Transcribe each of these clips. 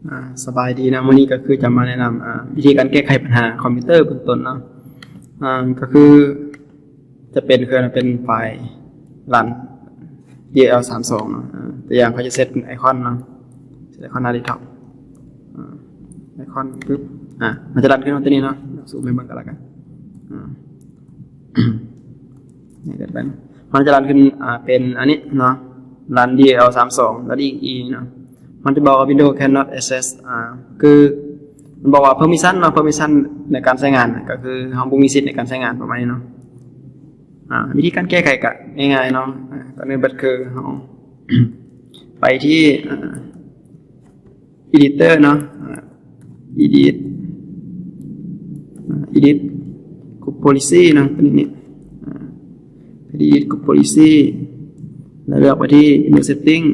ອ່າ ສະບາຍດີນະ, ມື້ນີ້ກໍຄືຈະມາແນະນຳ ອ່າ ວິທີການແກ້ໄຂບັນຫາຄອມພິວເຕີເບື້ອງຕົ້ນເນາະ. ອ່າ ກໍຄືຈະເປັນ ຄືເປັນໄຟລ໌ຣັນ ດີແອລສາມສອງເນາະ. ອ່າ ຕົວຢ່າງ ຂ້ອຍຈະເຊັດເປັນໄອຄອນເນາະ, ເຊັດໄອຄອນໜ້າເດັສທັອບ ອ່າ ໄອຄອນປຶບ ອ່າ ມັນຈະຣັນຂຶ້ນມາຕົວນີ້ເນາະ. ຊູມໃຫ້ເບິ່ງກັນລະກັນ ອ່າ ນີ້ເກີດໄປ ມັນຈະຣັນຂຶ້ນ ອ່າ ເປັນອັນນີ້ເນາະ, ຣັນ ດີແອລສາມສອງ ແລ້ວອີກອີເນາະ. ມັນຈະບອກວ່າ Windows cannot access ອ່າ ຄືມັນບອກວ່າ permission ເນາະ, permission ໃນການໃຊ້ງານ ກໍຄືເຮົາບໍ່ມີສິດໃນການໃຊ້ງານປະມານນີ້ເນາະ. ອ່າ ວິທີການແກ້ໄຂກໍງ່າຍໆເນາະ. ອ່າ ກ່ອນອື່ນເບິດຄືເຮົາໄປທີ່ ອ່າ editor ເນາະ, ອ່າ edit ອ່າ edit group policy ເນາະ, ຕົວນີ້ ອ່າ edit group policy ແລ້ວເລືອກໄປທີ່ Windows setting.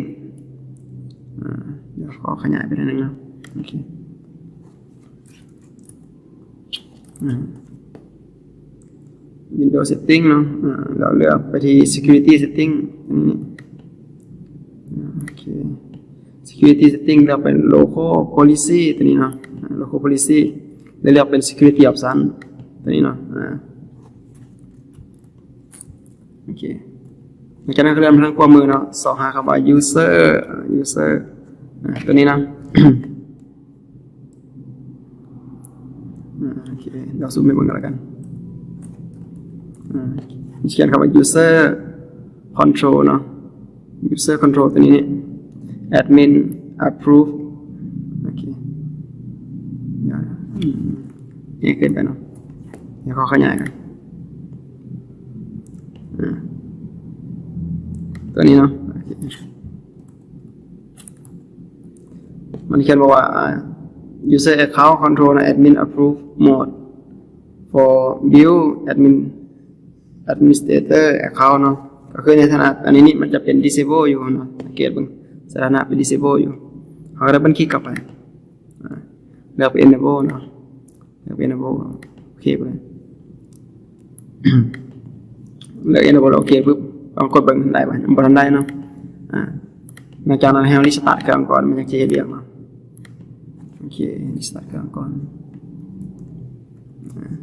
ອ່າ ດຽວຂໍຂະຫຍາຍໄປໜ້ອຍໜຶ່ງເນາະ. ໂອເຄ ອ່າ Windows setting ເນາະ, ອ່າ ແລ້ວເລືອກໄປທີ່ security setting ຕົວນີ້. ອ່າ ໂອເຄ security setting ແລ້ວເປັນ local policy ຕົວນີ້ເນາະ, ອ່າ local policy ແລ້ວເລືອກເປັນ security option ຕົວນີ້ເນາະ. ອ່າ ໂອເຄ ຫຼັງຈາກນັ້ນກໍເລື່ອນມາທາງຂວາມືເນາະ, ຊອກຫາຄຳວ່າ user user ອ່າ ຕົວນີ້ເນາະ. ອ່າ ໂອເຄ ດຽວຊູມໃຫ້ເບິ່ງກັນລະກັນ. ອ່າ ຂຽນຄຳວ່າ user control ເນາະ, user control ຕົວນີ້ນີ້ admin approve. ໂອເຄ ອືມ ໃຫຍ່ເກີນໄປເນາະ, ດຽວຂໍຂະຫຍາຍກ່ອນ. ອ່າ ຕົວນີ້ເນາະ. ໂອເຄ ມັນຂຽນບອກວ່າ user account control admin approve mode for view admin administrator account ເນາະ, ກໍຄືໃນຖານະອັນນີ້ນີ້ ມັນຈະເປັນ disable ຢູ່ເນາະ, ສັງເກດເບິ່ງ ສະຖານະເປັນ disable ຢູ່. ເຮົາກໍໄດ້ເບິ່ງ ຄລິກເຂົ້າໄປ ອ່າ ເລືອກເປັນ enable ເນາະ, ເລືອກເປັນ enable ເນາະ. ໂອເຄ ເບິ່ງ ເລືອກ enable ໂອເຄປຶບ ລອງກົດເບິ່ງໄດ້ບໍ່? ຍັງບໍ່ທັນໄດ້ເນາະ. ອ່າ ຫຼັງຈາກນັ້ນໃຫ້ເຮົາ restart ເຄື່ອງກ່ອນ ມັນຈັ່ງຊິເຮັດວຽກເນາະ. ໂອເຄ restart ເຄື່ອງກ່ອນ. ອ່າ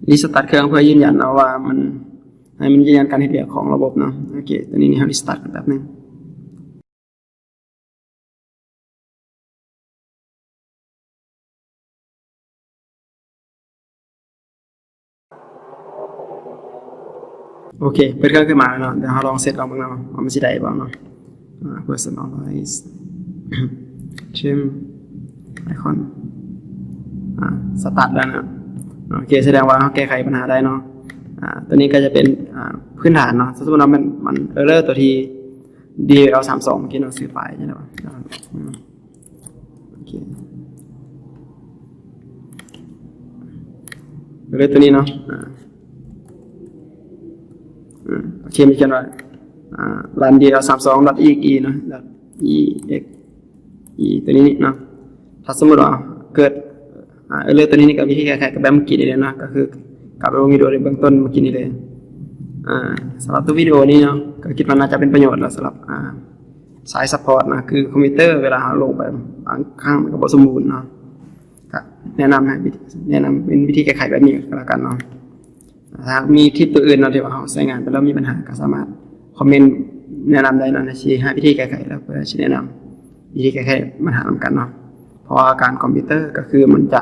restart ເຄື່ອງເພື່ອຢືນຢັນເອົາວ່າມັນ ໃຫ້ມັນຢືນຢັນການເຮັດວຽກຂອງລະບົບເນາະ. ໂອເຄ ຕອນນີ້ນີ້ເຮົາ restart ກັນແປັບໜຶ່ງ. ໂອເຄ ເປີດເຄື່ອງຂຶ້ນມາແລ້ວເນາະ. ດຽວເຮົາລອງເຊັດລອງເບິ່ງເນາະ ວ່າມັນຊິໄດ້ບໍ່ເນາະ. ອ່າ personalize theme icon ອ່າ start ແລ້ວເນາະ. ໂອເຄ ສະແດງວ່າເຮົາແກ້ໄຂບັນຫາໄດ້ເນາະ. ອ່າ ຕົວນີ້ກໍຈະເປັນ ອ່າ ພື້ນຖານເນາະ. ສົມມຸດວ່າມັນ ມັນ error ຕົວທີ່ ດີແອລສາມສອງ ເມື່ອກີ້ເນາະ ຊື່ໄຟລ໌ຈັ່ງໃດວະ. ໂອເຄ ເລືອກຕົວນີ້ເນາະ. ອ່າ ອືມ ໂອເຄ ມັນຂຽນວ່າ ອ່າ run ດີແອລສາມສອງ dot exe ເນາະ dot exe ຕົວນີ້ເນາະ. ຖ້າສົມມຸດວ່າເກີດ ອ່າ error ຕົວນີ້ນີ້ ກໍວິທີແກ້ໄຂກໍແບບເມື່ອກີ້ນີ້ເລີຍເນາະ, ກໍຄືກັບໄປເບິ່ງວິດີໂອໃນເບື້ອງຕົ້ນເມື່ອກີ້ນີ້ເລີຍ. ອ່າ ສຳລັບຕົວວິດີໂອນີ້ເນາະ ກໍຄິດວ່າໜ້າຈະເປັນປະໂຫຍດແລ້ວ ສຳລັບ ອ່າ ສາຍ support ນະ ຄືຄອມພິວເຕີ ເວລາເຮົາລົງໄປບາງຄັ້ງມັນກໍບໍ່ສົມບູນເນາະ. ກະແນະນຳໃຫ້ວິທີ ແນະນຳເປັນວິທີແກ້ໄຂແບບນີ້ກໍແລ້ວກັນເນາະ. ຖ້າຫາກມີທິບຕົວອື່ນເນາະ ທີ່ວ່າເຮົາໃຊ້ງານໄປແລ້ວມີບັນຫາ ກໍສາມາດຄອມເມັນແນະນຳໄດ້ເນາະ, ຊິຫາວິທີແກ້ໄຂ ແລ້ວເພື່ອຊິແນະນຳວິທີແກ້ໄຂບັນຫານຳກັນເນາະ. ເພາະວ່າອາການຄອມພິວເຕີກໍຄືມັນຈະ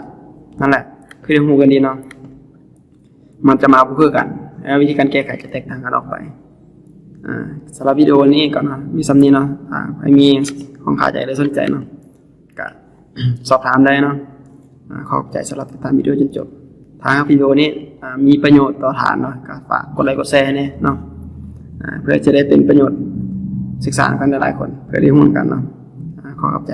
ນັ້ນແຫຼະ ຄືທີ່ຮູ້ກັນດີເນາະ ມັນຈະມາບໍ່ຄືກັນ ແລະ ວິທີການແກ້ໄຂຈະແຕກຕ່າງກັນອອກໄປ. ອ່າ ສຳລັບວິດີໂອນີ້ກໍເນາະ ມີສ່ຳນີ້ເນາະ. ຖ້າໃຜມີຄວາມຄາໃຈ ຫຼື ສົນໃຈເນາະ ກະສອບຖາມໄດ້ເນາະ. ອ່າ ຂອບໃຈສຳລັບຕິດຕາມວິດີໂອຈົນຈົບ. ຖ້າຫາກວິດີໂອນີ້ ອ່າ ມີປະໂຫຍດຕໍ່ທ່ານເນາະ ກະຝາກກົດໄລກົດແຊໃຫ້ແດ່ເນາະ ອ່າ ເພື່ອຈະໄດ້ເປັນປະໂຫຍດ ສຶກສານຳກັນຫຼາຍໆຄົນ ເພື່ອໄດ້ຮູ້ນຳກັນເນາະ. ອ່າ ຂໍຂອບໃຈ.